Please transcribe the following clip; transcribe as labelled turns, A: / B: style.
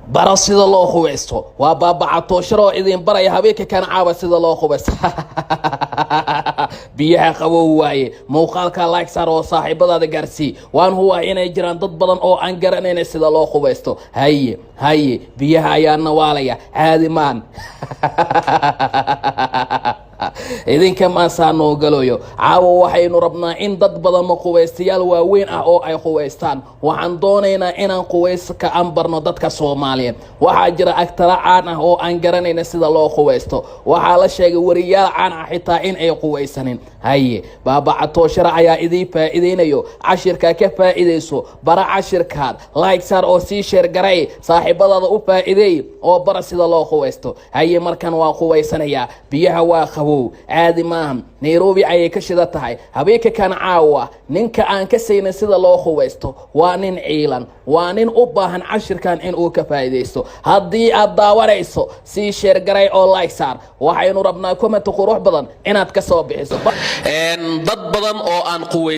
A: Baro sida loo qubaysto. Waa baabacatooshar oo idin baraya habeenka kan caawa sida loo qubaysto. Biyaha qabow waaye. Muuqaalka like saar oo saaxiibadaada gaarsii. Waan huwaa inay jiraan dad badan oo aan garanayna sida loo qubaysto. Haye haye, biyaha ayaa nawaalaya, caadi maan. Idinka maasaa noo galayo. Caawa waxaynu rabnaa in dad badan ma qubaystayaal waaweyn ah oo ay qubaystaan. Waxaan doonaynaa inaan qubayska aan barno dadka Soomaaliyeed. Waxaa jira agtara caan ah oo aan garanayna sida loo qubaysto. Waxaa la sheegay wariyaal caan ah xitaa in ay qubaysanin. Haye, baabacatooshara ayaa idiin faa'iidaynayo. Cashirkaa ka faa'iidayso, bara cashirkaad, like saar oo sii share garay, saaxiibadaada u faa'iideey oo bara sida loo qubaysto. Haye, markan waa qubaysanayaa. Biyaha waa qabow, caadi maaha. Nairobi ayay ka shida tahay habeenka kan caawa. Ninka aan ka saynin sida loo qubaysto waa nin ciilan, waa nin u baahan cashirkan in uu ka faa'iidaysto. Haddii aad daawanayso, sii share garay oo like saar. Waxaynu rabnaa comment qurux badan inaad ka soo bixiso.
B: Dad badan oo aan quwey